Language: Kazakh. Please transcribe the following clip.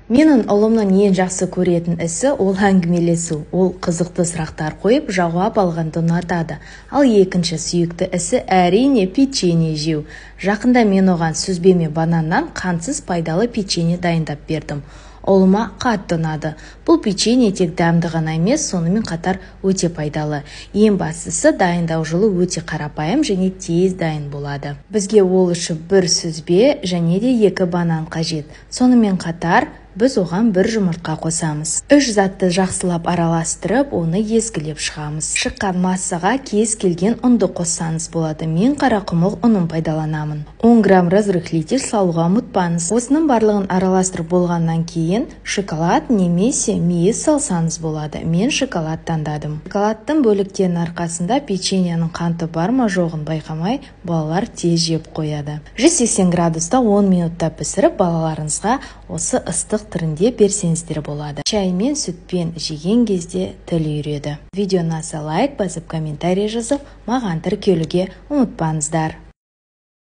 Менің ұлымның ең жақсы көретін ісі – ол әңгімелесу. Ол қызықты сұрақтар қойып, жауап алғанды ұнатады. Ал екінші сүйікті ісі, әрине, печенье жеу. Жақында мен оған сүзбе мен бананнан қантсыз пайдалы печенье дайындап бердім. Ұлыма қатты ұнады. Бұл печенье тек дәмді ғана емес, сонымен қатар өте пайдалы. Ең бастысы, дайындау жолы өте қарапайым және тез дайын болады. Бізге ол үшін бір сүзбе және де 2 банан қажет. Сонымен қатар біз оған бір жұмыртқа қосамыз. 3 затты жақсылап араластырып, оны езгілеп шығамыз. Шыққан массаға кез келген ұнды қоссаңыз болады. Мен қарақұмық ұнын пайдаланамын. 10 грамм разрыхлитель салуға ұмытпаңыз. Осының барлығын араластырып болғаннан кейін шоколад немесе мейіз салсаңыз болады. Мен шоколад таңдадым. Шоколадтың бөліктерінің арқасында печеньенің қанты бар ма жоғын байқамай, балалар тез жеп қояды. 180 градуста 10 минутта пісіріп, балаларыңызға осы ыстық түрінде берсеңіздер болады. Чаймен, сүтпен жеген кезде тіл үйіреді. Видео ұнаса, лайк басып, комментарий жазып, маған тіркелуге ұмытпаңыздар.